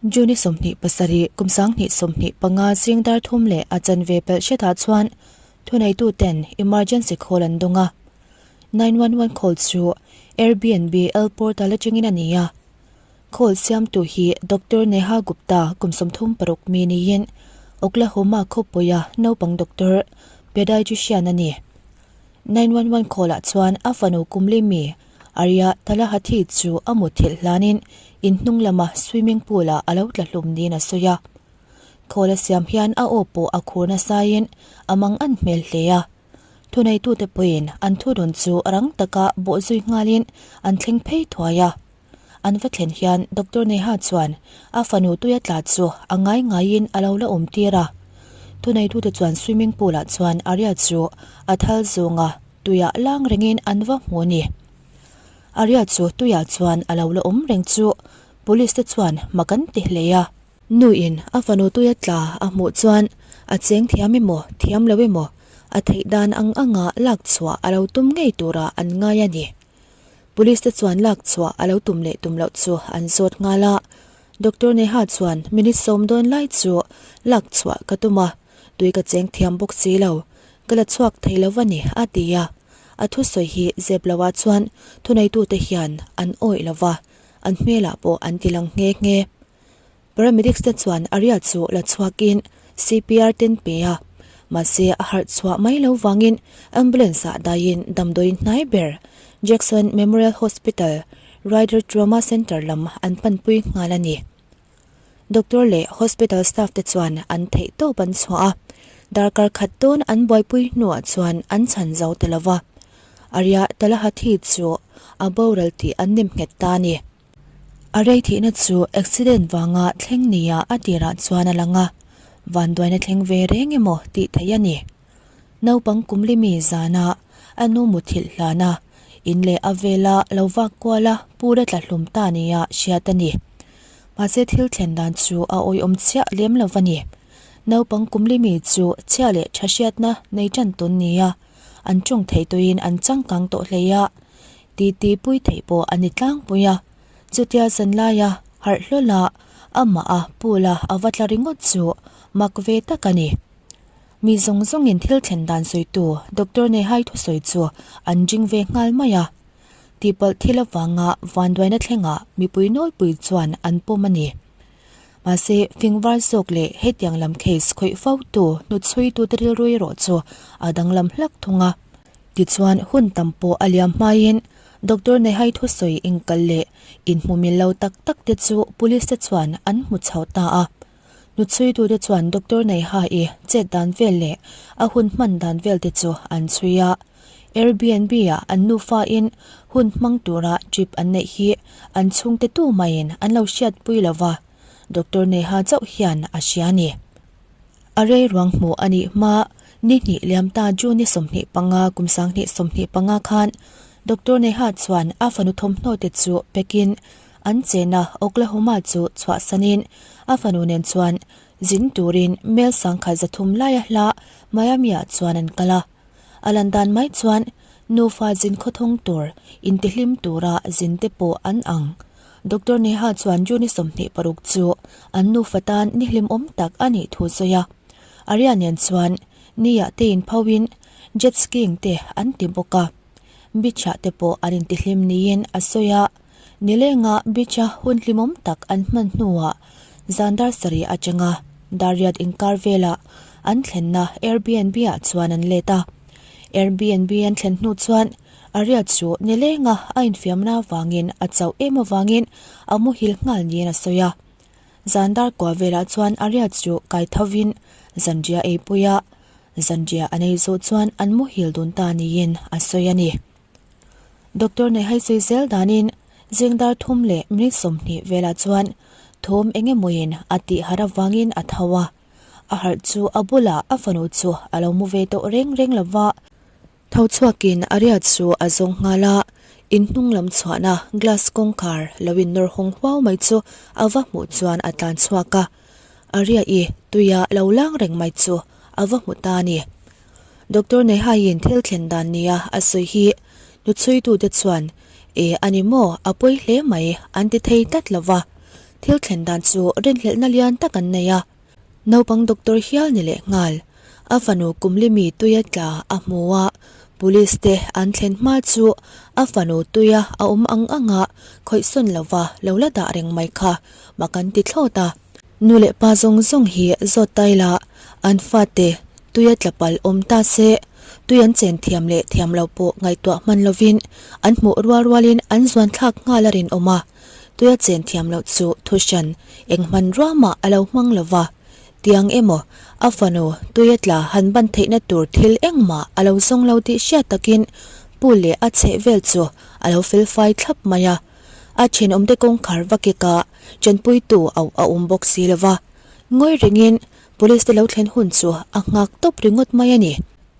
June 27 kum 2025 zing dar thum leh a chanve pelh hretah chuan thuneituten emergency call an dawng a. 911 call chu Airbnb El Portal atangin a ni a. Call siamtu hi Doctor Neha Gupta kum 36 mi niin Oklahoma khawpuia naupang doctor pediatrician a ni. 911 call ah chuan a fanu kumli mi Arya Talahathi chu a mutthilh hlanin in hnung lama swimming pool ah a lo tla hlum niin a sawi a. Call a siam hian a aw pawh a khur nasain a mang an hmel hle a. Thuneitute pawhin an thurawn chu rang taka bawhzui nghalin an thleng phei thuai a. An va thlen hian Doctor Neha chuan a fanu tuia tla chu a ngai ngaiin a lo la awm tir a. Thuneitute chuan swimming pool ah chuan Arya chu a thal zawnga tuiah lang rengin an va hmu a ni. Arya chu tuiah chuan a lo la awm reng chu police te chuan mak an ti hle a. Nuin a fanu tuia tla a hmuh chuan a cheng thiam emaw thiam lo emaw a theih dan ang anga lak chhuah a lo tum ngei turah an ngai a ni. Police te chuan lak chhuah a lo tum leh tum loh chu an zawt nghal a, Doctor Neha chuan minute sawm dawn lai chu lak chhuah ka tum a, tui ka cheng thiam bawk si lo, ka la chhuak thei lo a ni a ti a. A thusawi hi zep loah chuan thuneitute hian an awih lo va, an hmelah pawh an ti lang nghe nghe. Paramedics te chuan Arya chu la chhuakin CPR ten pe a, mahse a harh chhuah mai lo vangin ambulance ah daiin damdawiin hnai ber Jackson Memorial Hospital Ryder Trauma Center lam an panpui nghal a ni. Doctor leh hospital staff te chuan an theih tawp an chhuah a, darkar khat dawn an buaipui hnuah chuan an chhan zo ta lo va, Arya Talahathi chu a boral tih an nem nghet ta a ni. A rei thihna chu accident vanga thleng nia a tirah chuan a lang a, vanduaina thleng ve reng emaw tih theih a ni. Naupang kumlimi zana a nu muthilh hlana in leh a vela lo vak kuala pur a tla hlum ta nia hriat a ni. Mahse thil thlen dan chu a awihawm chiah lem lo va ni. Naupang kumlimi chu chhia leh tha hriatna nei tan tawn nia an tawng thei tawhin an changkang tawh hlei a. Titi pui theih pawh a ni tlangpui a, chutia zanlaia harh hlawla amah a pool a a va tla ringawt chu mak ve tak a ni. Mi zawng zawngin thil thlen dan sawitu Doctor Nehai thusawi chu an ring ve nghal mai a. Tihpalh thil avanga vanduaina thlengah mipui nawlpui chuan an pawm a ni. Mahse, fingvar zawk leh hetiang lam case khawih fo tu hnutchhuitute rilru erawh chu a danglam hlak thung a. Tichuan, hun tam pawh a liam hmain Doctor Nehai thusawi inkal leh inhmu mil lo tak tak te chu police te chuan an hmu chho ta a. Hnutchhuitute chuan Doctor Neha-i chet dan vel leh a hun hman dan vel te chu an chhui a. Airbnb-ah an nufain hun hmang tura trip an neih hi an chhungte tu maiin an lo hriatpui lo va, Doctor Neha chauh hian a hria a ni. A rei ruang hmuh a nih hma ni hnih liam ta June 25 kum 2025 khan Doctor Neha chuan a fanu thawmhnaw te chu pekin an chena Oklahoma chu chhuahsanin a fanu nen chuan zin turin mel 1300 laia hla Miami-ah chuan an kal a. A lan dan mai chuan nufa zin khawthawng tur intihlim tura zin te pawh an ang. Doctor Neha chuan June 26 chu an nufa tan ni hlimawm tak a nih thu sawi a. Arya nen chuan Nia te inphauhin jet skiing te an ti bawk a. Beach-ah te pawh an intihlim niin a sawi a. Nilenga beach-a hun hlimawm tak an hman hnuah zan dar sarih atanga dar riat inkar velah an thlenna Airbnb-ah chuan an let a. Airbnb an thlen hnu chuan Arya chu nilenga a infiamna avangin a chauh em avangin a muhil nghal niin a sawi a. Zan dar kua velah chuan Arya chu kai thovin zanriah ei pui a, zanriah an ei zawh chuan an muhil dun ta niin a sawi a ni. Doctor Nehai sawi zel danin zing dar thum leh minute 20 velah chuan thawm eng emawin a tih harh avangin a tho a. A harh chu a bulah a fanu chu a lo mu ve tawh reng reng lo va. Tho chhuakin Arya chu a zawng nghal a, in hnung lam chhuahna glass kawngkhar lo in nawr hawng huau mai chu a va hmuh chuan a tlan chhuak a. Arya i tuia lo lang reng mai chu a va hmu ta a ni. Doctor Nehaiin thil thlen dan nia a sawi hi hnuchhuitute chuan e a ni maw a pawi hle mai an ti thei tlat lo va. Thil thlen dan chu rinhlelhna lian tak an nei a, naupang doctor hial ni leh nghal. A fanu kumlimi tuia tla a hmu a, police te an thlen hma chu a fanu tuia a awm ang ang a, khawihsawn lova lo la dah reng mai kha mak an ti thlawt a. Nu leh pa zawng zawng hi zawt tai la, an fate tuia tla palh awm ta se, tui an chen thiam leh thiam lo pawh ngaihtuah hman lovin an hmuh rual rualin an zuan thlak nghal a rinawm a, tuia chen thiam loh chu thuhran eng hmanrua mah a lo hmang lo va, tiang emaw a fanu tuia tla han ban theihna tur thil engmah a lo zawng lo tih hriat takin pool leh a chheh vel chu a lo felfai thlap mai a. A thenawmte kawngkhar va kek a, tanpuitu auh a awm bawk si lo va. Ngawi rengin Police te lo thlen hun chu a nghak tawp ringawt mai a ni.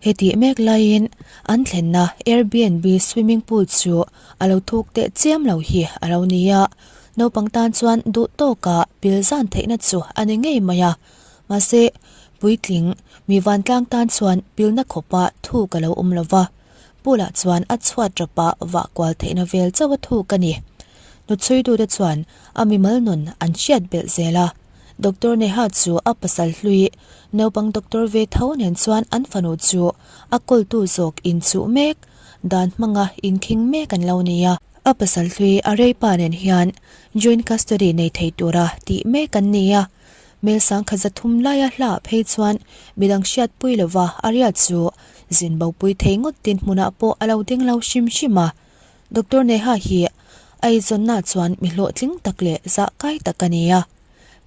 Hetih mek laiin an thlenna Airbnb swimming pool chu a lo thuk teh chiam lo hi a lo ni a, naupang tan chuan duh tawka pil zan theihna chu a ni ngei mai a. Mahse, puitling mi vantlang tan chuan pilna khawpa thuk a lo awm lo va. Pool ah chuan a chhuat rapa vah kual theihna vel chauh a thuk a ni. Hnuchhuitute chuan a mimal nun an hriat belh zel a. Doctor Neha chu a pasal hlui naupang doctor ve tho nen chuan an fanu chu a kawltu zawk inchuh mek dan hmanga inkhing mek an lo ni a. A pasal hlui a reipa nen hian joint custody nei thei tura tih mek an ni a. Mel sangkhat zathum laia hla phei chuan midang hriatpui lova a riat chu Zin bopui thei ngawt tin hmunah pawh a lo ding lo hrim hrim a. Doctor Neha hi a eizawnna chuan mi hlawhtling tak leh zah kai tak a ni a.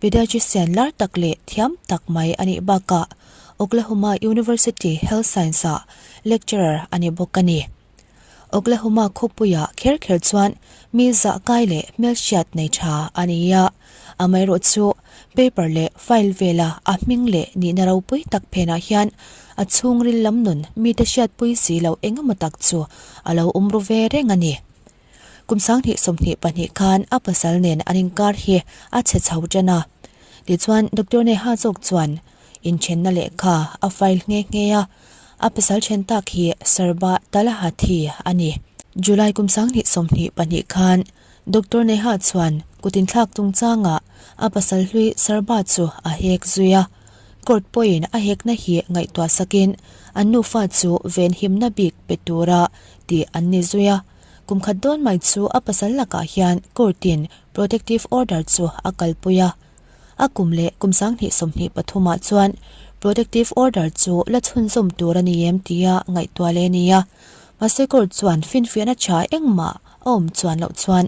Pediatrician lar tak leh thiam tak mai a nih bakah Oklahoma University Health Science-ah lecturer a ni bawk a ni. Oklahoma khawpuiah kher kher chuan mi zah kai leh hmelhriat nei tha a ni a, amaherawh chu paper leh file vela a hming leh nihna ropui tak phenah hian a chhungril lam nun mite hriatpui si loh eng emaw tak chu a lo awm ru ve reng a ni. Kum 2022 khan a pasal nen an inkar hi a chhe chho tan a, tichuan Doctor Neha zawk chuan inthenna lehkha a file nghe nghe a, A pasal then tak hi Sarba Talahathi a ni. July kum 2022 khan Doctor Neha chuan kut inthlak chungchangah a pasal hlui Sarba chu a hek zui a. Court pawhin a hekna hi ngaihtuah sakin an nufa chu venhimna bik pe tura tih an ni zui a. Kum khat dawn mai chu a pasal lakah hian court-in protective order chu a kalpui a. A kum leh kum 2023 ah chuan protective order chu la chhunzawm tur a ni em tia ngaihtuah leh a ni a. Mahse court chuan finfiahna tha engmah a awm chuan loh chuan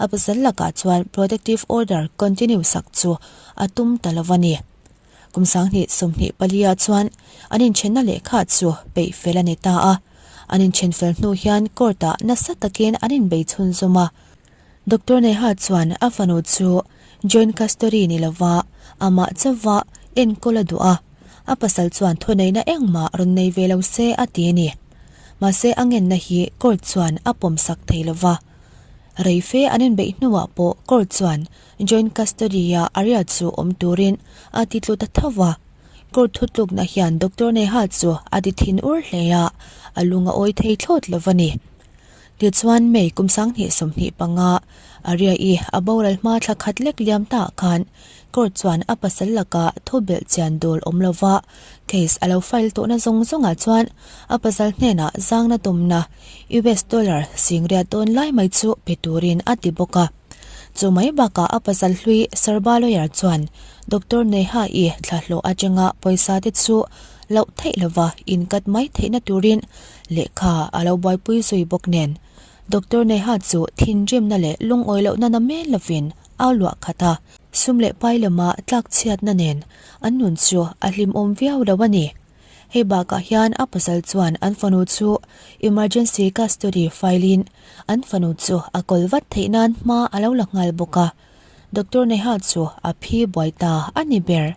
a pasal lakah chuan protective order continue sak chu a tum ta lo a ni. Kum 2024 ah chuan an inthenna lehkha chu peih fel a ni ta a. An inthen fel hnu hian court ah nasa takin an inbei chhunzawm a. Doctor Neha chuan a fanu chu joint custody ni lova amah chauva enkawl a duh a, a pasal chuan thuneihna engmah rawn nei ve lo se a ti a ni. Mahse a ngenna hi court chuan a pawmsak thei lova. Rei fe an inbeih hnuah pawh court chuan joint custody-a Arya chu awm turin a ti tlu ta tho va. Court thutlukna hian Doctor Neha chu a ti thin ur hle a, a lung a awi thei thlawt lova ni. Tichuan, May kum 2025 Aria-i a boral hma thla khat lek liam ta khan court chuan a pasal laka thu belh chian dawl awm lova case a lo file tawhna zawng zawngah chuan a pasal hnenah zangna tumna US dollar singriat dawn lai mai chu pe turin a ti bawk a. Chu mai bakah a pasal hlui Sarba lawyer chuan Doctor Neha-i thlahlawh atanga pawisa te chu loh theih lova inkat mai theihna turin Lehkha a lo buaipui zui bawk nen Doctor Neha chu thinrimna leh lungawi lohna na mel lovin a luah khat a, sum leh pai lama tlakchhiatna nen an nun chu a hlimawm viau lo a ni. Hei bakah hian a pasal chuan an fanu chu emergency custody file in an fanu chu a kawl vat theih nan hma a lo la nghal bawk a, Doctor Neha chu a phi buai ta a ni ber.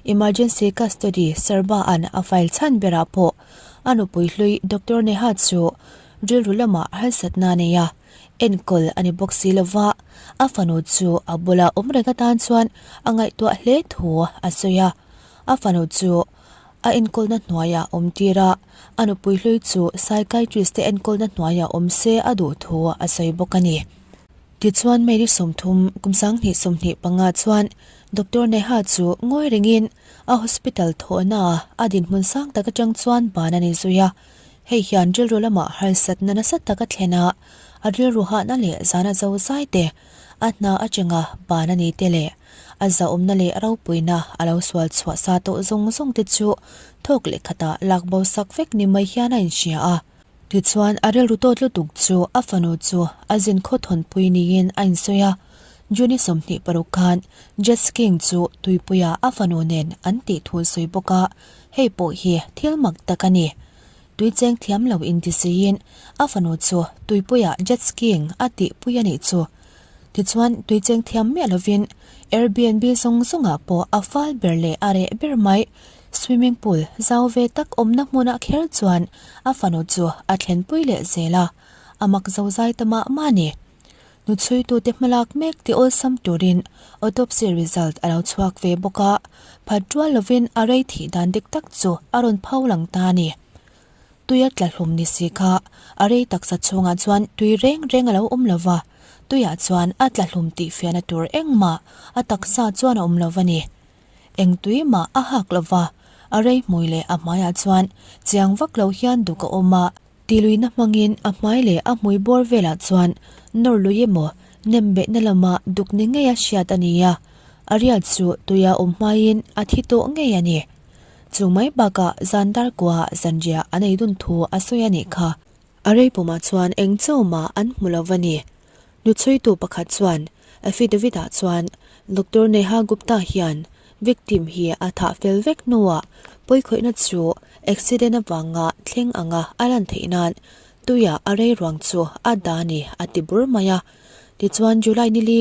Emergency custody Sarba-a'n a file chhan berah pawh a nupui hlui Doctor Neha chu rilru lamah harsatna a nei a, enkawl a ni bawk si lova, a fanu chu a bula awm reng atan chuan a ngaihtuah hle thu a sawi a. A fanu chu a enkawlna hnuaiah awm tir a, a nupui hlui chu psychiatrist te enkawlna hnuaiah awm se a duh thu a sawi bawk a ni. Tichuan May ni 30 kum 2025 chuan Doctor Neha chu ngawi rengin a hospital thawhnaah a dinhmun sang tak atang chuan ban a ni zui a. Hei hian rilru lamah harsatna nasa tak a thlen a, a rilru hahna leh zana zo zai te, a hna atanga ban a ni te leh a zahawmna leh ropuina a lo sual chhuah sa tawh zawng zawng te chu thawk leh khatah lak bo sak vek ni mai hian a inhria a. Tichuan a rilru tawt lutuk chu a fanu chu a zin khaw thawnpui niin a insawi a, June 26 khan Jet Skiing chu tuipuia a fanu nen an tih thu sawi bawk a, hei pawh hi thil mak tak a ni. Tui cheng thiam lo inti siin a fanu chu tuipuia jet skiing a tihpui a nih chu. Tichuan tui cheng thiam miah lovin Airbnb zawng zawngah pawh a fal ber leh a reh ber mai. Swimming pool zau ve tak awmna hmunah kher chuan a fanu chu a thlenpui leh zel a, a mak zozai ta mah mah a ni. Hnuchhuitute hmalak mek ti awlsam turin autopsy result a lo chhuak ve bawk a, phat rual lovin a rei thih dan dik tak chu a rawn pho lang ta a ni. Tui a tla hlum ni si kha a rei taksa chhungah chuan tui reng reng a lo awm lo va, tuiah chuan a tla hlum tih fiahna tur engmah a taksa chuan a awm lo va ni. Eng tui mah a hak lo va, a rei hmui leh a hmaiah chuan chiang vak lo hian duk a awm a. Tiluina hmangin a hmai leh a hmui bawr velah chuan nawr lui emaw nem behna lama duk ni ngeia hriat a ni a, a riat chu tuia awm hmaiin a thi tawh ngei a ni. Chu mai bakah zan dar kuaah zanriah an ei dun thu a sawi a nih kha. A rei pumah chuan eng chaw mah an hmu lo va ni. Hnuchhuitu pakhat chuan affidavit-ah chuan Doctor Neha Gupta hian victim hi a thah fel vek hnuah pawikhawihna chu accident avanga thleng anga a lan theih nan tuiah a rei ruang chu a dah a ni a ti bur mai a. Tichuan July nili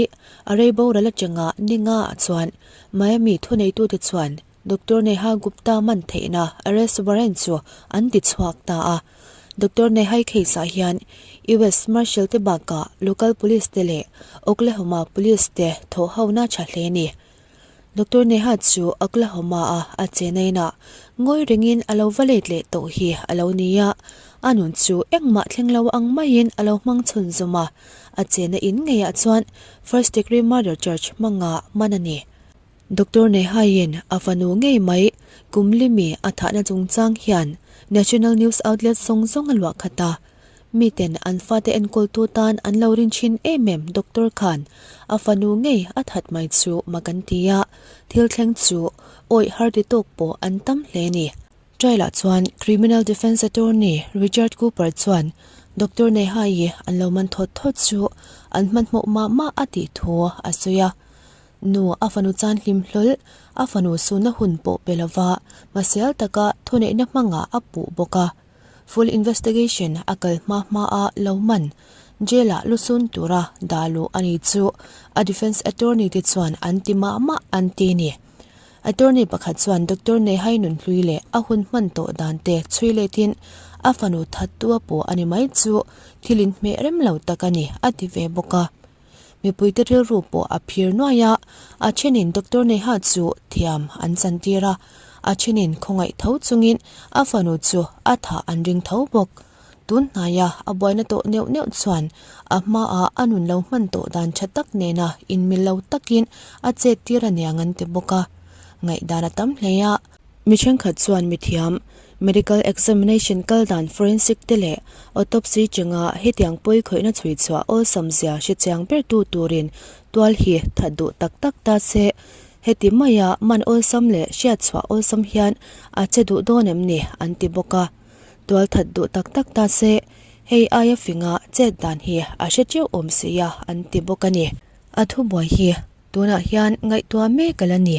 a rei boral atanga ni nga ah chuan Miami thuneitute chuan Doctor Neha Gupta man theihna arrest warrant chu an ti chhuak ta a. Doctor Nehai case ah hian US Marshal te bakah local police te leh Oklahoma police te thawh hona tha hle a ni. Doctor Neha chu Oklahoma a a chenaiin ah ngawi rengin a lo va let leh tawh hi a lo ni a, a nun chu engmah thleng lo ang maiin a lo hmang chhunzawm a, a chena in ngeiah chuan first degree murder charge hmanga man a ni. Doctor Nehaiin a fanu ngei mai kum limi a thahna chungchang hian national news outlet zawng zawng a luah khat a. Miten an fate enkawltu tan an lo rin thin em em Doctor khan a fanu ngei a that mai chu mak an ti a, thil thleng chu awih har ti tawk pawh an tam hle a ni. Trial-ah chuan criminal defence attorney Richard Cooper chuan Doctor Nehai an lo man thawt thawt chu an hmanhmawh mah mah a tih thu a sawi a. Nu, a fanu chan hlim hlawl, a fanu sunna hun pawh pe lova, hmasial taka thuneihna hmangah a puh bawk a. Full investigation a kal hma hma a lo man, jail-ah lusun tura dah luh a ni chu a defence attorney te chuan an ti mah mah an ti a ni. Attorney pakhat chuan Doctor Nehai Nunhlui leh a hun hman tawh dan te chhui letin a fanu thattu a pawh a ni mai chu thil inhmeh rem lo tak a ni a ti ve bawk a. Mipuite rilru pawh a phir nuai a, a thenin Doctor Neha chu thiam an chantir a, a thenin khawngaih tho chungin a fanu chu a thah an ring tho bawk. Tun hnaia a buaina tawh neuh neuh chuan a hmaah a nun lo hman tawh dan tha tak nena inmil lo takin a chet tir a niang an ti bawk a, ngaihdan a tam hle a. Mi thenkhat chuan mithiam, medical examination kal dan forensic te leh autopsy chenga hetiang pawi khawihna chhui chhuah awlsam zia hre chiang ber tu turin tual hi that duh tak tak ta se. Heti maia man awlsam leh hriat chhuah awlsam hian a che duh dawn em ni an ti bawk a. Tual that duh tak tak ta se, hei aia finga chet dan hi a hre teuh awm si a an ti bawk a ni. A thubuai hi tunah hian ngaihtuah mek a la ni.